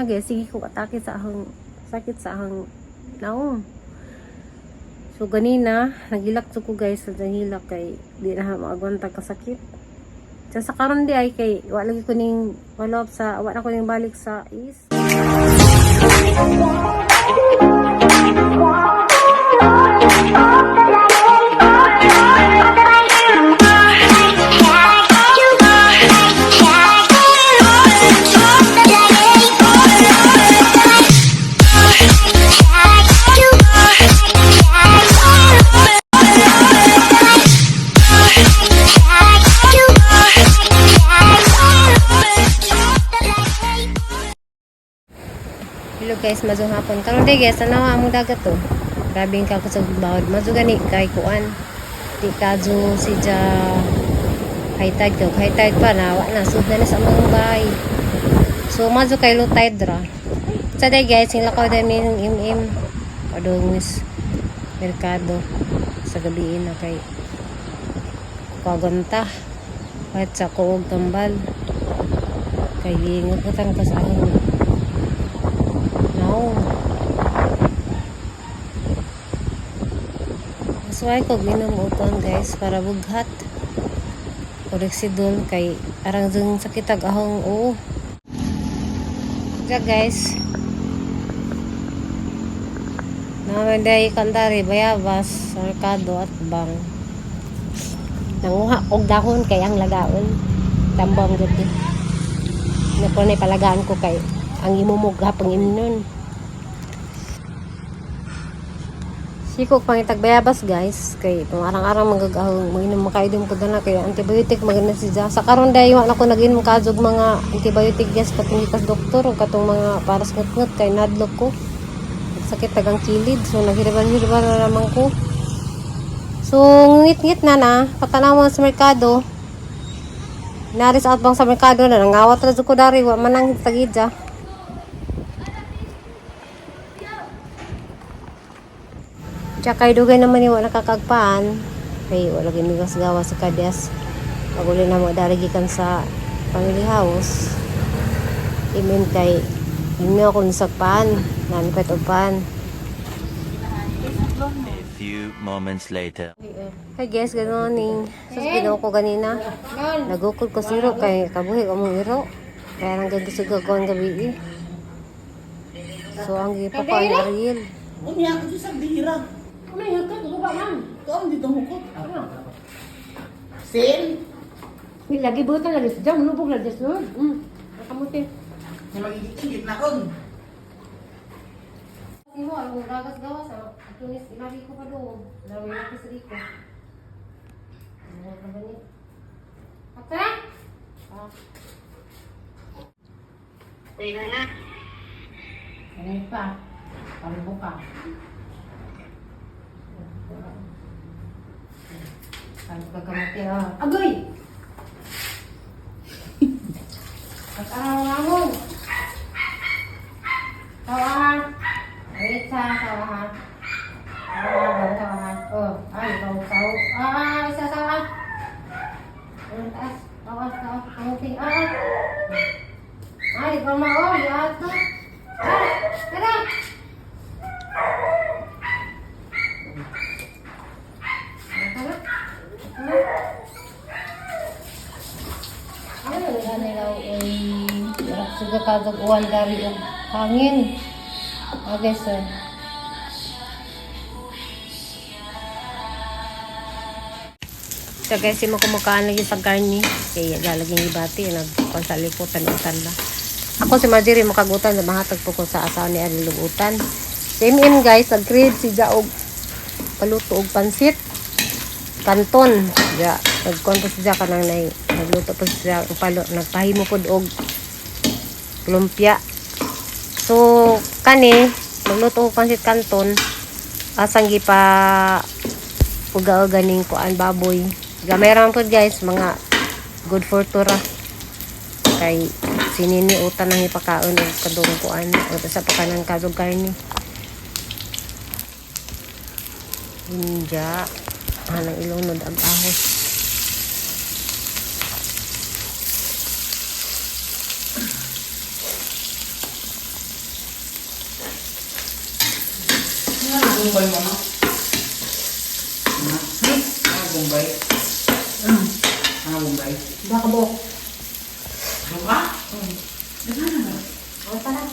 Na guys, sige ko atake sa akong sakit sa akong naong. So ganina, nagilak to ko guys sa hilak kay di na maagwanta kasakit. Sa karon di ay kay wa lagi ko ning follow up sa wa na ko ning balik sa is. Hello guys, mazong hapon. Karon di guys, tanawa among dagat to. Grabing ka sa bawod. Mazo gani kay kuan. Di kadyo si ja high tide ko. High tide pa na wa na sud na sa among bahay. So mazo kay low tide ra. Sa day guys, sila ko dami ng MM padung is merkado sa gabi na kay kaganta kahit sa kuog tambal kay ngutang ka sa akong no. Mas why ko ginom uton guys para bughat. Orexidol kay arang jung sakit ag ahong oo. Kaya guys. Namanday kandari bayabas sa merkado at bang. Nanguha og dahon kay ang lagaon. Tambang gud. Napo na palagaan ko kay ang imumog hapang imnon. Sikok pangitag bayabas guys kay pangarang-arang magagahong mainom makaidom ko dana kay antibiotic maganda si Ja. Sa karon dai wa na ko nag-inom kazog mga antibiotic guys katong gikas doktor o katong mga para sa ngut kay nadlok ko. Sakit tagang kilid so naghiriban-hiriban na naman ko. So ngit-ngit na na patanawan sa merkado. Naris out bang sa merkado na nangawat ra jud ko dari wa man ang tagidja. Tsaka kay dugay naman yung wala nakakagpaan. Kay wala gimigas gawa sa kadyas. Paguli na mo dari gikan sa family house. Imin kay inyo ako nisagpaan. Nami pa pan. A few moments later. Hi guys, good morning. Sus, ginawa ko ganina. Nagukod ko siro kay kabuhi ko mong iro. Kaya nang gagisuga ko ang gabi eh. So ang gipakuan ni Ariel. Unya ko sa dira. Ano yung hukot? Uba man. Tuong dito hukot. Sin? Lagi butan lagi sa jam, lubog lagi sa sunod. Nakamuti. Nga magigit na kon. Simo, ang gagas gawas, ah. Atunis, ilari ko pa doon. Laro yung lapis riko. Ano ka ba ni? Ate? Ah. Ano pa? Parubo ka. Ano ka kamuti, ah. Agoy! At araw-araw. Tawa ha. Wait ha, tawa ha. Tawa ha, tawa ha. Oh, ay, ikaw, tawa. Ah, isa, tawa. Ang taas. Tawa, tawa, kamuti. Ah, ah. Ay, ikaw ma, oh, yato. Ah, tara. Tara. Tara. Ano na nila ay suga kagag uwan dari og hangin. Okay, sir. So guys, mo kumukaan lagi sa karni. Kaya lalaging ibati, nagkuhan sa liputan utan ba. Ako si Marjorie makagutan sa mahatag po ko sa asawa ni Ariel Lugutan. Si MM guys, nag-crave si Jaog paluto og pansit. Kanton. Ja, nagkuhan po siya kanang nay nagluto po siya og palo, nagpahimo pod og lumpia. So kani magluto og pansit kanton asang gipa uga-uga ning kuan baboy. Gamay ra man pod guys, mga good for tura. Kay sinini utan ang ipakaon og kadung kuan o sa pakanan kazog karni. Inja, hanang ilunod ang ahos. Bombay, mama? Mama? Ah, Bombay. Ah, Bombay. Baka buok. Buka? Gana na. O, tara.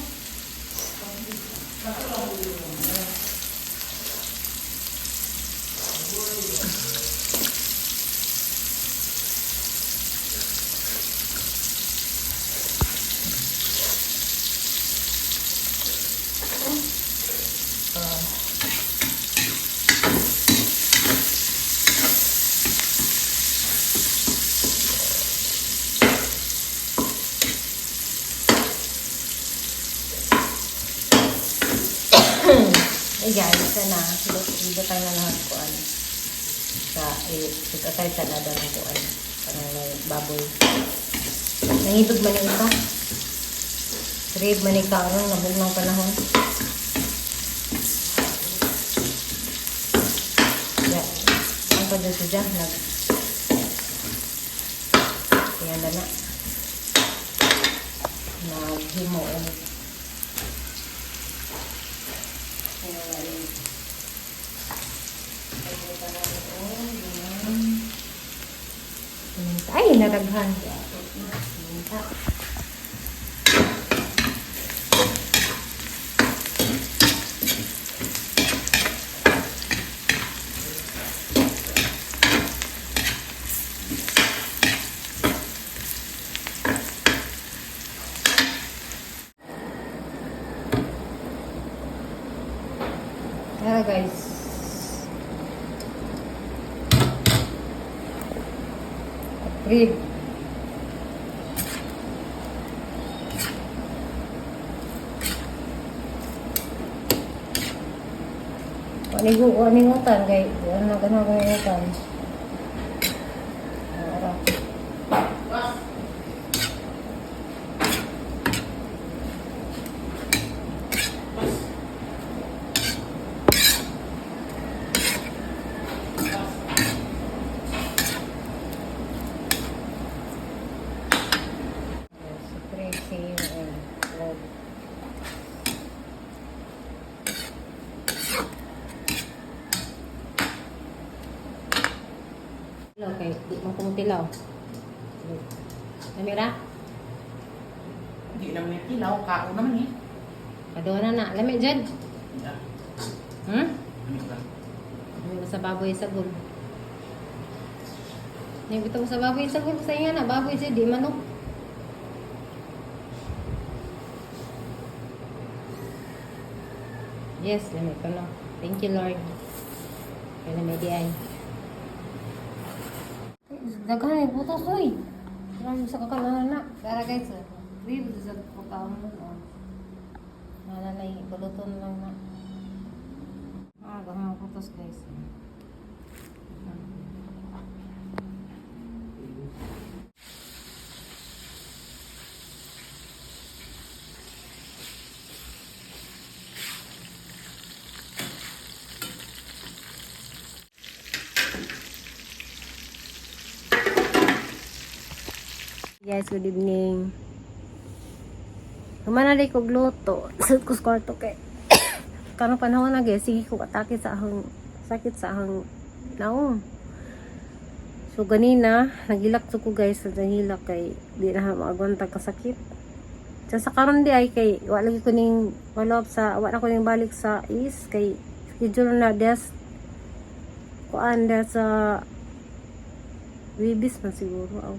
Ay guys, sana. Dito tayo na lahat ko ano. Sa, eh, put aside sa lada ng kuan. Para na baboy. Nangibig man yung isa. Rib man ikaw nung nabugnaw panahon. Ya. Ang pa dyan siya, nag... Ayan na na. Naghimo og Ay, naraghan. Minta. Tara guys. Rib. Ani ngutan kay ano kana kay ngutan. Ara. So, 3 C and log. Okay, di mo kumutilaw. Namira? Hindi naman yung kilaw. Kao naman eh. Kaduha na na. Lami, Jed. Yeah. Hmm? Ano ba? Ano sa baboy sa gul? Yung bitaw sa baboy sa gul sa inga na baboy siya di manok. Yes, lami ko no. Thank you Lord. Kaya lami di ay. Daghan ay butos oy. Marami sa kakalahan na. Tara guys, rib sa pagkaon mo. Malalay, baluton lang na. Ah, ganun ang putos guys. Guys, good evening. Humanali ko gluto. Sud ko sa kwarto kay. Karong panahon na guys, sige ko atake sa ahong sakit sa ahong naong. So ganina, nagilak to ko guys sa nahilak kay di na maagwanta kasakit. Sa sa karon di ay kay wa lagi ko ning follow up sa wa na ko ning balik sa is kay schedule na des kuan des sa Wibis man siguro aw.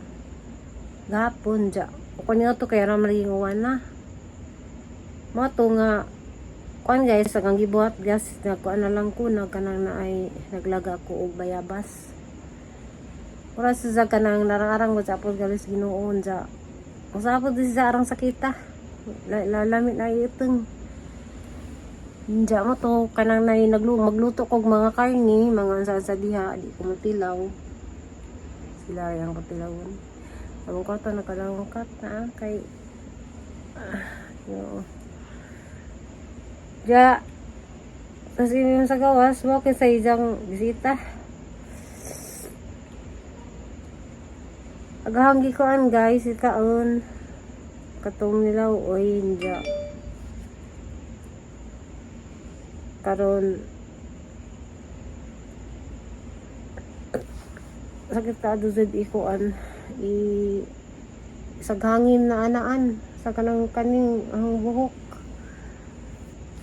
Gapon ja. Ako niya to kay ram lagi nga na. Mo to nga kuan guys ang gibuhat guys na kuan na lang ko na kanang na ay naglaga ko og bayabas. Ora sa kanang narang-arang mo sa apod galis Ginoo ja. Usapod di sa arang sakita. Lalamit na itong. Diya mo to kanang nay magluto kog mga karni, mga unsa sa diha, di ko matilaw. Sila yang patilawon. Ang kwarto nakalangkat na kay yo. Ja, tas yung sa gawas mo kay sa isang bisita. Agahanggi ko an guys, ikaon. Katong nilaw oy nja. Karon Sakit ka do zed ikuan i saghangin na anaan sa kanang kaning ang buhok.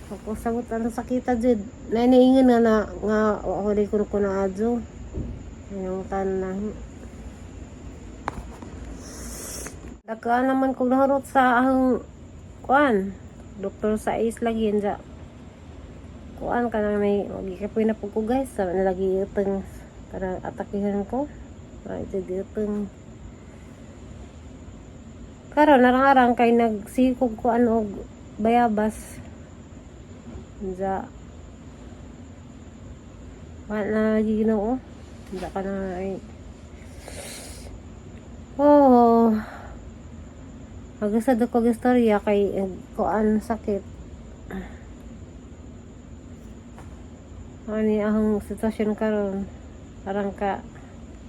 Ako sagot ang sakita jud. Nainiingon nga na nga wa ko di ko na adyo. Inungtan na. Dakaan naman kog nahurot sa ahong kuan. Doktor sa is lagi nja. Kuan ka na may wagi ka na po ko, guys. Sa na lagi itong para atakihan ko. Ay, ito itong karon narang-arang kay nagsikog ko ano og bayabas. Nja. Wala na lagi Ginoo. Nja ka na ay. Oh. Magasad ko og istorya kay kuan sakit. Ani ang sitwasyon karon. Parang ka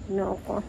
Ginoo ko.